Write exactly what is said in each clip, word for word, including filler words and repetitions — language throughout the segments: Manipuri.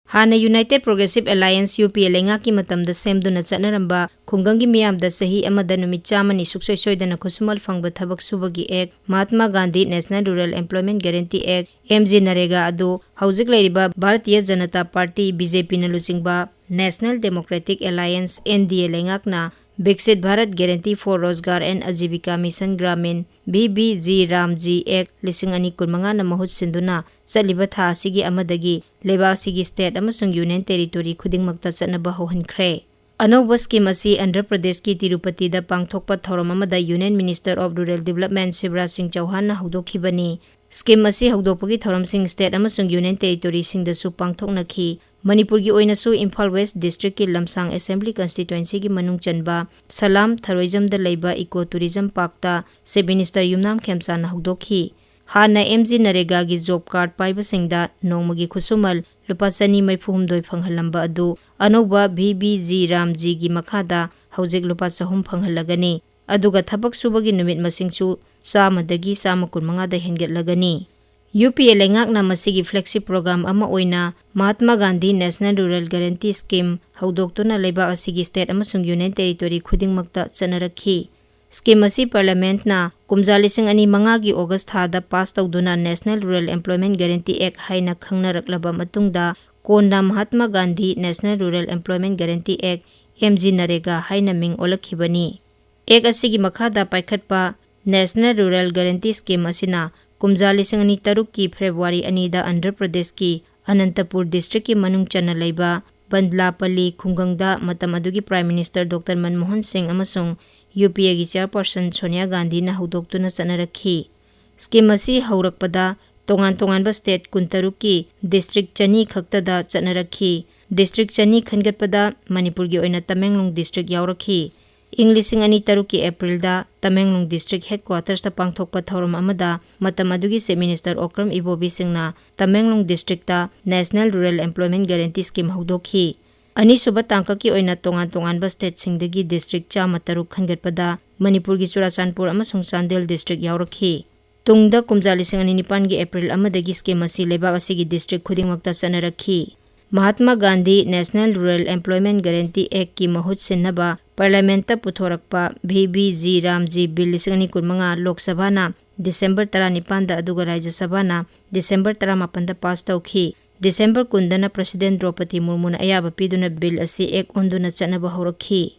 ꯍꯥꯟꯅ United Progressive Alliance, U P A, ꯂꯩꯉꯥꯛꯀꯤ ꯃꯇꯝꯗ ꯁꯦꯝꯗꯨꯅ ꯆꯠꯅꯔꯝꯕ ꯈꯨꯡꯒꯪꯒꯤ ꯃꯤꯌꯥꯝꯗ ꯆꯍꯤ ꯑꯃꯗ ꯅꯨꯃꯤꯠ ꯆꯥꯝꯃꯅꯤ ꯁꯨꯡꯁꯣꯏ ꯁꯣꯏꯗꯅ ꯈꯨꯠꯁꯨꯃꯜ ꯐꯪꯕ ꯊꯕꯛ ꯁꯨꯕꯒꯤ Act, Mahatma Gandhi National Rural Employment Guarantee Act, M G NREGA, ꯑꯗꯨ ꯍꯧꯖꯤꯛ ꯂꯩꯔꯤꯕ Bharatiya Janata party, B J P ꯅ ꯂꯨꯆꯤꯡꯕ National Democratic Alliance, N D A, ꯂꯩꯉꯥꯛꯅ Viksit Bharat Guarantee for Rozgar and Ajivika Mission Gramin, V B G RAM G Act, ꯂꯤꯁꯤꯡ ꯑꯅꯤ ꯀꯨꯟꯃꯉꯥꯅ ꯃꯍꯨꯠ ꯁꯤꯟꯗꯨꯅ ꯆꯠꯂꯤꯕ ꯊꯥ ꯑꯁꯤꯒꯤ ꯑꯃꯗꯒꯤ ꯂꯩꯕꯥꯛ ꯑꯁꯤꯒꯤ state ꯑꯃꯁꯨꯡ Union Territory ꯈꯨꯗꯤꯡꯃꯛꯇ ꯆꯠꯅꯕ ꯍꯧꯍꯟꯈ꯭ꯔꯦ꯫ ꯑꯅꯧꯕ scheme ꯑꯁꯤ ꯑꯟꯙ꯭ꯔ ꯄ꯭ꯔꯗꯦꯁꯀꯤ ꯇꯤꯔꯨꯄꯇꯤꯗ ꯄꯥꯡꯊꯣꯛꯄ ꯊꯧꯔꯝ ꯑꯃꯗ Union Minister of Rural Development Shivraj ꯁꯤꯡ ꯆꯧꯍꯥꯟꯅ ꯍꯧꯗꯣꯛꯈꯤꯕꯅꯤ꯫ Scheme ꯑꯁꯤ ꯍꯧꯗꯣꯛꯄꯒꯤ ꯊꯧꯔꯝꯁꯤꯡ state ꯑꯃꯁꯨꯡ Union Territoryꯁꯤꯡꯗꯁꯨ ꯄꯥꯡꯊꯣꯛꯅꯈꯤ꯫ ꯃꯅꯤꯄꯨꯔꯒꯤ ꯑꯣꯏꯅꯁꯨ ꯏꯝꯐꯥꯜ West Districtꯀꯤ ꯂꯝꯁꯥꯡ Assembly Constituencyꯒꯤ ꯃꯅꯨꯡ ꯆꯟꯕ ꯁꯂꯥꯝ ꯊꯔꯣꯏꯖꯝꯗ ꯂꯩꯕ Eco Tourism Parkꯇ Chief Minister ꯌꯨꯝꯅꯥꯝ ꯈꯦꯝꯆꯥꯟꯅ ꯍꯧꯗꯣꯛꯈꯤ꯫ ꯍꯥꯟꯅ M G NREGAꯒꯤ job card ꯄꯥꯏꯕꯁꯤꯡꯗ ꯅꯣꯡꯃꯒꯤ ꯈꯨꯠꯁꯨꯃꯜ ꯂꯨꯄꯥ ꯆꯅꯤ ꯃꯔꯤꯐꯨ ꯍꯨꯝꯗꯣꯏ ꯐꯪꯍꯜꯂꯝꯕ ꯑꯗꯨ ꯑꯅꯧꯕ V B G RAM Gꯒꯤ ꯃꯈꯥꯗ ꯍꯧꯖꯤꯛ ꯂꯨꯄꯥ ꯆꯍꯨꯝ ꯐꯪꯍꯜꯂꯒꯅꯤ꯫ ꯑꯗꯨꯒ ꯊꯕꯛ ꯁꯨꯕꯒꯤ ꯅꯨꯃꯤꯠ ꯃꯁꯤꯡꯁꯨ ꯆꯥꯝꯃꯗꯒꯤ ꯆꯥꯝꯃ ꯀꯨꯟꯃꯉꯥꯗ ꯍꯦꯟꯒꯠꯂꯒꯅꯤ꯫ U P A ꯂꯩꯉꯥꯛꯅ ꯃꯁꯤꯒꯤ flagship program ꯑꯃ ꯑꯣꯏꯅ Mahatma Gandhi National Rural Guarantee Scheme ꯍꯧꯗꯣꯛꯇꯨꯅ ꯂꯩꯕꯥꯛ ꯑꯁꯤꯒꯤ state ꯑꯃꯁꯨꯡ Union Territory ꯈꯨꯗꯤꯡꯃꯛꯇ ꯆꯠꯅꯔꯛꯈꯤ꯫ Scheme ꯑꯁꯤ Parliamentꯅ ꯀꯨꯝꯖꯥ ꯂꯤꯁꯤꯡ ꯑꯅꯤ ꯃꯉꯥꯒꯤ August ꯊꯥꯗ pass ꯇꯧꯗꯨꯅ National Rural Employment Guarantee Act ꯍꯥꯏꯅ ꯈꯪꯅꯔꯛꯂꯕ ꯃꯇꯨꯡꯗ, ꯀꯣꯟꯅ Mahatma Gandhi National Rural Employment Guarantee Act, M G NREGA, ꯍꯥꯏꯅ ꯃꯤꯡ ꯑꯣꯜꯂꯛꯈꯤꯕꯅꯤ꯫ Act ꯑꯁꯤꯒꯤ ꯃꯈꯥꯗ ꯄꯥꯏꯈꯠꯄ National Rural Guarantee Scheme ꯑꯁꯤꯅ ꯀꯨꯝꯖꯥ ꯂꯤꯁꯤꯡ ꯑꯅꯤ ꯇꯔꯨꯛꯀꯤ February ꯑꯅꯤꯗ ꯑꯟꯙ꯭ꯔ ꯄ꯭ꯔꯗꯦꯁꯀꯤ ꯑꯅꯟꯇꯄꯨꯔ Districtꯀꯤ ꯃꯅꯨꯡ ꯆꯟꯅ ꯂꯩꯕ ꯕꯟꯗꯂꯥꯄꯜꯂꯤ ꯈꯨꯡꯒꯪꯗ ꯃꯇꯝ ꯑꯗꯨꯒꯤ Prime Minister Doctor ꯃꯟꯃꯣꯍꯟ ꯁꯤꯡ ꯑꯃꯁꯨꯡ UPAꯒꯤ Chairperson ꯁꯣꯅꯤꯌꯥ ꯒꯥꯟꯙꯤꯅ ꯍꯧꯗꯣꯛꯇꯨꯅ ꯆꯠꯅꯔꯛꯈꯤ꯫ Scheme ꯑꯁꯤ ꯍꯧꯔꯛꯄꯗ ꯇꯣꯉꯥꯟ ꯇꯣꯉꯥꯟꯕ state ꯀꯨꯟꯇꯔꯨꯛꯀꯤ district ꯆꯅꯤ ꯈꯛꯇꯗ ꯆꯠꯅꯔꯛꯈꯤ꯫ District ꯆꯅꯤ ꯈꯟꯒꯠꯄꯗ ꯃꯅꯤꯄꯨꯔꯒꯤ ꯑꯣꯏꯅ ꯇꯃꯦꯡꯂꯣꯡ district ꯌꯥꯎꯔꯛꯈꯤ꯫ ꯏꯪ ꯂꯤꯁꯤꯡ ꯑꯅꯤ ꯇꯔꯨꯛꯀꯤ Aprilꯗ ꯇꯃꯦꯡꯂꯣꯡ District Headquartersꯇ ꯄꯥꯡꯊꯣꯛꯄ ꯊꯧꯔꯝ ꯑꯃꯗ ꯃꯇꯝ ꯑꯗꯨꯒꯤ Chief Minister ꯑꯣꯀ꯭ꯔꯝ ꯏꯕꯣꯕꯤ ꯁꯤꯡꯅ Tamenglong Districtꯇ National Rural Employment Guarantee Scheme ꯍꯧꯗꯣꯛꯈꯤ꯫ ꯑꯅꯤꯁꯨꯕ ꯇꯥꯡꯀꯛꯀꯤ ꯑꯣꯏꯅ ꯇꯣꯉꯥꯟ ꯇꯣꯉꯥꯟꯕ stateꯁꯤꯡꯗꯒꯤ district ꯆꯥꯝꯃ ꯇꯔꯨꯛ ꯈꯟꯒꯠꯄꯗ ꯃꯅꯤꯄꯨꯔꯒꯤ ꯆꯨꯔꯥꯆꯥꯟꯄꯨꯔ ꯑꯃꯁꯨꯡ ꯆꯥꯟꯗꯦꯜ district ꯌꯥꯎꯔꯛꯈꯤ꯫ ꯇꯨꯡꯗ ꯀꯨꯝꯖꯥ ꯂꯤꯁꯤꯡ ꯑꯅꯤ ꯅꯤꯄꯥꯟꯒꯤ April ꯑꯃꯗꯒꯤ scheme ꯑꯁꯤ ꯂꯩꯕꯥꯛ ꯑꯁꯤꯒꯤ district ꯈꯨꯗꯤꯡꯃꯛꯇ ꯆꯠꯅꯔꯛꯈꯤ꯫ Mahatma Gandhi National Rural Employment Guarantee Actꯀꯤ ꯃꯍꯨꯠ ꯁꯤꯟꯅꯕ Parliamentꯇ ꯄꯨꯊꯣꯔꯛꯄ ꯚꯤ ꯕꯤ ꯖꯤ ꯔꯥꯝꯖꯤ Bill ꯂꯤꯁꯤꯡ ꯑꯅꯤ ꯀꯨꯟꯃꯉꯥ ꯂꯣꯛ ꯁꯚꯥꯅ ꯗꯤꯁꯦꯝꯕꯔ ꯇꯔꯥꯅꯤꯄꯥꯟꯗ ꯑꯗꯨꯒ ꯔꯥꯖ꯭ꯌ ꯁꯚꯥꯅ ꯗꯤꯁꯦꯝꯕꯔ ꯇꯔꯥꯃꯥꯄꯟꯗ pass ꯇꯧꯈꯤ꯫ ꯗꯤꯁꯦꯝꯕꯔ ꯀꯨꯟꯗꯅ President ꯗ꯭ꯔꯧꯄꯗꯤ ꯃꯨꯔꯃꯨꯅ ꯑꯌꯥꯕ ꯄꯤꯗꯨꯅ Bill ꯑꯁꯤ Act ꯑꯣꯟꯗꯨꯅ ꯆꯠꯅꯕ ꯍꯧꯔꯛꯈꯤ꯫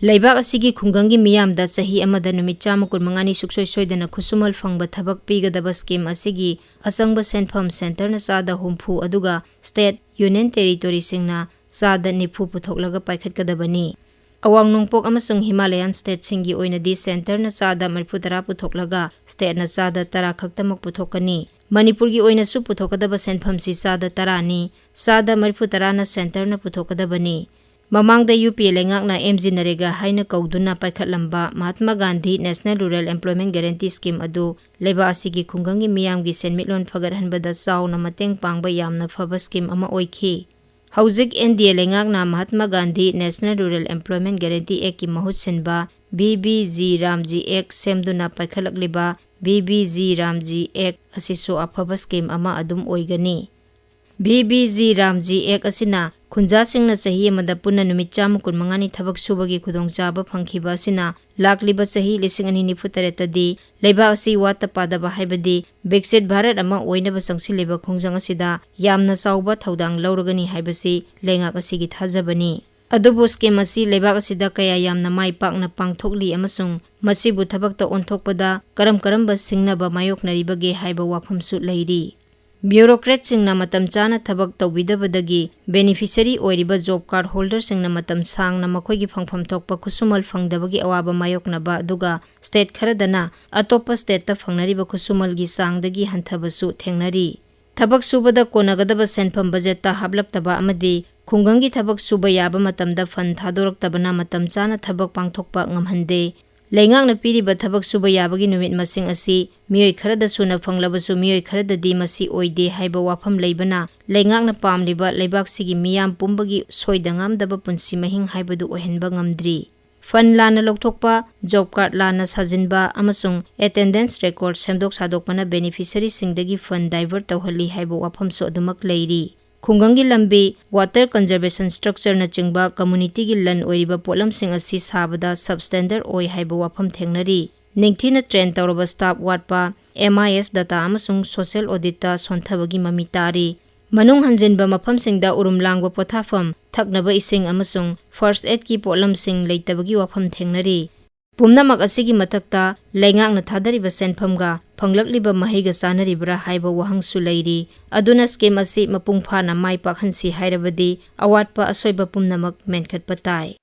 ꯂꯩꯕꯥꯛ ꯑꯁꯤꯒꯤ ꯈꯨꯡꯒꯪꯒꯤ ꯃꯤꯌꯥꯝꯗ ꯆꯍꯤ ꯑꯃꯗ ꯅꯨꯃꯤꯠ ꯆꯥꯝꯃ ꯀꯨꯟꯃꯉꯥꯅꯤ ꯁꯨꯡꯁꯣꯏ ꯁꯣꯏꯗꯅ ꯈꯨꯠꯁꯨꯃꯜ ꯐꯪꯕ ꯊꯕꯛ ꯄꯤꯒꯗꯕ scheme ꯑꯁꯤꯒꯤ ꯑꯆꯪꯕ ꯁꯦꯟꯐꯝ centreꯅ ꯆꯥꯗ ꯍꯨꯝꯐꯨ ꯑꯗꯨꯒ state, union territoryꯁꯤꯡꯅ ꯆꯥꯗ ꯅꯤꯐꯨ ꯄꯨꯊꯣꯛꯂꯒ ꯄꯥꯏꯈꯠꯀꯗꯕꯅꯤ꯫ ꯑꯋꯥꯡ ꯅꯣꯡꯄꯣꯛ ꯑꯃꯁꯨꯡ Himalayan stateꯁꯤꯡꯒꯤ ꯑꯣꯏꯅꯗꯤ centreꯅ ꯆꯥꯗ ꯃꯔꯤꯐꯨꯇꯔꯥ ꯄꯨꯊꯣꯛꯂꯒ stateꯅ ꯆꯥꯗ ꯇꯔꯥ ꯈꯛꯇꯃꯛ ꯄꯨꯊꯣꯛꯀꯅꯤ꯫ ꯃꯅꯤꯄꯨꯔꯒꯤ ꯑꯣꯏꯅꯁꯨ ꯄꯨꯊꯣꯛꯀꯗꯕ ꯁꯦꯟꯐꯝꯁꯤ ꯆꯥꯗ ꯇꯔꯥꯅꯤ, ꯆꯥꯗ ꯃꯔꯤꯐꯨꯇꯔꯥꯅ centreꯅ ꯄꯨꯊꯣꯛꯀꯗꯕꯅꯤ꯫ ꯃꯃꯥꯡꯗ ꯌꯨ ꯄꯤ ꯑꯦ ꯂꯩꯉꯥꯛꯅ ꯑꯦꯝ ꯖꯤ ꯅꯔꯦꯒꯥ ꯍꯥꯏꯅ ꯀꯧꯗꯨꯅ ꯄꯥꯏꯈꯠꯂꯝꯕ Mahatma Gandhi National Rural Employment Guarantee Scheme ꯑꯗꯨ ꯂꯩꯕꯥꯛ ꯑꯁꯤꯒꯤ ꯈꯨꯡꯒꯪꯒꯤ ꯃꯤꯌꯥꯝꯒꯤ ꯁꯦꯟꯃꯤꯠꯂꯣꯟ ꯐꯒꯠꯍꯟꯕꯗ ꯆꯥꯎꯅ ꯃꯇꯦꯡ ꯄꯥꯡꯕ ꯌꯥꯝꯅ ꯐꯕ scheme ꯑꯃ ꯑꯣꯏꯈꯤ꯫ ꯍꯧꯖꯤꯛ ꯑꯦꯟ ꯗꯤ ꯑꯦ ꯂꯩꯉꯥꯛꯅ Mahatma Gandhi National Rural Employment Guarantee Actꯀꯤ ꯃꯍꯨꯠ ꯁꯤꯟꯕ ꯚꯤ ꯕꯤ ꯖꯤ ꯔꯥꯝꯖꯤ Act ꯁꯦꯝꯗꯨꯅ ꯄꯥꯏꯈꯠꯂꯛꯂꯤꯕ ꯚꯤ ꯕꯤ ꯖꯤ ꯔꯥꯝꯖꯤ Act ꯑꯁꯤꯁꯨ ꯑꯐꯕ scheme ꯑꯃ ꯑꯗꯨꯝ ꯑꯣꯏꯒꯅꯤ꯫ ꯚꯤ ꯕꯤ ꯖꯤ ꯔꯥꯝꯖꯤ Act ꯑꯁꯤꯅ ꯈꯨꯟꯖꯥꯁꯤꯡꯅ ꯆꯍꯤ ꯑꯃꯗ ꯄꯨꯟꯅ ꯅꯨꯃꯤꯠ ꯆꯥꯝꯃ ꯀꯨꯟꯃꯉꯥꯅꯤ ꯊꯕꯛ ꯁꯨꯕꯒꯤ ꯈꯨꯗꯣꯡꯆꯥꯕ ꯐꯪꯈꯤꯕ ꯑꯁꯤꯅ ꯂꯥꯛꯂꯤꯕ ꯆꯍꯤ ꯂꯤꯁꯤꯡ ꯑꯅꯤ ꯅꯤꯐꯨ ꯇꯔꯦꯠꯇꯗꯤ ꯂꯩꯕꯥꯛ ꯑꯁꯤ ꯋꯥꯠꯇ ꯄꯥꯗꯕ, ꯍꯥꯏꯕꯗꯤ ꯕꯤꯛꯁꯤꯠ ꯚꯥꯔꯠ ꯑꯃ ꯑꯣꯏꯅꯕ ꯆꯪꯁꯤꯜꯂꯤꯕ ꯈꯣꯡꯖꯪ ꯑꯁꯤꯗ ꯌꯥꯝꯅ ꯆꯥꯎꯕ ꯊꯧꯗꯥꯡ ꯂꯧꯔꯒꯅꯤ ꯍꯥꯏꯕꯁꯤ ꯂꯩꯉꯥꯛ ꯑꯁꯤꯒꯤ ꯊꯥꯖꯕꯅꯤ꯫ ꯑꯗꯨꯕꯨ scheme ꯑꯁꯤ ꯂꯩꯕꯥꯛ ꯑꯁꯤꯗ ꯀꯌꯥ ꯌꯥꯝꯅ ꯃꯥꯏ ꯄꯥꯛꯅ ꯄꯥꯡꯊꯣꯛꯂꯤ ꯑꯃꯁꯨꯡ ꯃꯁꯤꯕꯨ ꯊꯕꯛꯇ ꯑꯣꯟꯊꯣꯛꯄꯗ ꯀꯔꯝ ꯀꯔꯝꯕ ꯁꯤꯡꯅꯕ ꯃꯥꯌꯣꯛꯅꯔꯤꯕꯒꯦ ꯍꯥꯏꯕ ꯋꯥꯐꯝꯁꯨ ꯂꯩꯔꯤ꯫ Bureaucratꯁꯤꯡꯅ ꯃꯇꯝ ꯆꯥꯅ ꯊꯕꯛ ꯇꯧꯕꯤꯗꯕꯗꯒꯤ beneficiary ꯑꯣꯏꯔꯤꯕ job card holderꯁꯤꯡꯅ ꯃꯇꯝ ꯁꯥꯡꯅ ꯃꯈꯣꯏꯒꯤ ꯐꯪꯐꯝ ꯊꯣꯛꯄ ꯈꯨꯠꯁꯨꯃꯜ ꯐꯪꯗꯕꯒꯤ ꯑꯋꯥꯕ ꯃꯥꯌꯣꯛꯅꯕ, ꯑꯗꯨꯒ state ꯈꯔꯗꯅ ꯑꯇꯣꯞꯄ stateꯇ ꯐꯪꯅꯔꯤꯕ ꯈꯨꯠꯁꯨꯃꯜꯒꯤ ꯆꯥꯡꯗꯒꯤ ꯍꯟꯊꯕꯁꯨ ꯊꯦꯡꯅꯔꯤ꯫ ꯊꯕꯛ ꯁꯨꯕꯗ ꯀꯣꯟꯅꯒꯗꯕ ꯁꯦꯟꯐꯝ budgetꯇ ꯍꯥꯞꯂꯛꯇꯕ ꯑꯃꯗꯤ ꯈꯨꯡꯒꯪꯒꯤ ꯊꯕꯛ ꯁꯨꯕ ꯌꯥꯕ ꯃꯇꯝꯗ fund ꯊꯥꯗꯣꯔꯛꯇꯕꯅ ꯃꯇꯝ ꯆꯥꯅ ꯊꯕꯛ ꯄꯥꯡꯊꯣꯛꯄ ꯉꯝꯍꯟꯗꯦ꯫ ꯂꯩꯉꯥꯛꯅ ꯄꯤꯔꯤꯕ ꯊꯕꯛ ꯁꯨꯕ ꯌꯥꯕꯒꯤ ꯅꯨꯃꯤꯠ ꯃꯁꯤꯡ ꯑꯁꯤ ꯃꯤꯑꯣꯏ ꯈꯔꯗ ꯁꯨꯅ ꯐꯪꯂꯕꯁꯨ ꯃꯤꯑꯣꯏ ꯈꯔꯗꯗꯤ ꯃꯁꯤ ꯑꯣꯏꯗꯦ ꯍꯥꯏꯕ ꯋꯥꯐꯝ ꯂꯩꯕꯅ ꯂꯩꯉꯥꯛꯅ ꯄꯥꯝꯂꯤꯕ ꯂꯩꯕꯥꯛꯁꯤꯒꯤ ꯃꯤꯌꯥꯝ ꯄꯨꯝꯕꯒꯤ ꯁꯣꯏꯗ ꯉꯥꯝꯗꯕ ꯄꯨꯟꯁꯤ ꯃꯍꯤꯡ ꯍꯥꯏꯕꯗꯨ ꯑꯣꯏꯍꯟꯕ ꯉꯝꯗ꯭ꯔꯤ꯫ Fund ꯂꯥꯟꯅ ꯂꯧꯊꯣꯛꯄ, job card ꯂꯥꯟꯅ ꯁꯥꯖꯤꯟꯕ ꯑꯃꯁꯨꯡ attendance record ꯁꯦꯝꯗꯣꯛ ꯁꯥꯗꯣꯛꯄꯅ beneficiaryꯁꯤꯡꯗꯒꯤ fund divert ꯇꯧꯍꯜꯂꯤ ꯍꯥꯏꯕ ꯋꯥꯐꯝꯁꯨ ꯑꯗꯨꯃꯛ ꯂꯩꯔꯤ꯫ ꯈꯨꯡꯒꯪꯒꯤ ꯂꯝꯕꯤ, water conservation structureꯅꯆꯤꯡꯕ communityꯒꯤ ꯂꯟ ꯑꯣꯏꯔꯤꯕ ꯄꯣꯠꯂꯝꯁꯤꯡ ꯑꯁꯤ ꯁꯥꯕꯗ substandard ꯑꯣꯏ ꯍꯥꯏꯕ ꯋꯥꯐꯝ ꯊꯦꯡꯅꯔꯤ꯫ ꯅꯤꯡꯊꯤꯅ train ꯇꯧꯔꯕ staff ꯋꯥꯠꯄ, M I S data ꯑꯃꯁꯨꯡ social auditꯇ ꯁꯣꯟꯊꯕꯒꯤ ꯃꯃꯤ ꯇꯥꯔꯤ꯫ ꯃꯅꯨꯡ ꯍꯟꯖꯤꯟꯕ ꯃꯐꯝꯁꯤꯡꯗ ꯎꯔꯨꯝ ꯂꯥꯡꯕ ꯄꯣꯊꯥꯐꯝ, ꯊꯛꯅꯕ ꯏꯁꯤꯡ ꯑꯃꯁꯨꯡ first aidꯀꯤ ꯄꯣꯠꯂꯝꯁꯤꯡ ꯂꯩꯇꯕꯒꯤ ꯋꯥꯐꯝ ꯊꯦꯡꯅꯔꯤ꯫ ꯄꯨꯝꯅꯃꯛ ꯑꯁꯤꯒꯤ ꯃꯊꯛꯇ, ꯂꯩꯉꯥꯛꯅ ꯊꯥꯗꯔꯤꯕ ꯁꯦꯟꯐꯝꯒ ꯐꯪꯂꯛꯂꯤꯕ ꯃꯍꯩꯒ ꯆꯥꯅꯔꯤꯕ꯭ꯔꯥ ꯍꯥꯏꯕ ꯋꯥꯍꯪꯁꯨ ꯂꯩꯔꯤ꯫ ꯑꯗꯨꯅ scheme ꯑꯁꯤ ꯃꯄꯨꯡ ꯐꯥꯅ ꯃꯥꯏ ꯄꯥꯛꯍꯟꯁꯤ ꯍꯥꯏꯔꯕꯗꯤ, ꯑꯋꯥꯠꯄ ꯑꯁꯣꯏꯕ ꯄꯨꯝꯅꯃꯛ ꯃꯦꯟꯈꯠꯄ ꯇꯥꯏ꯫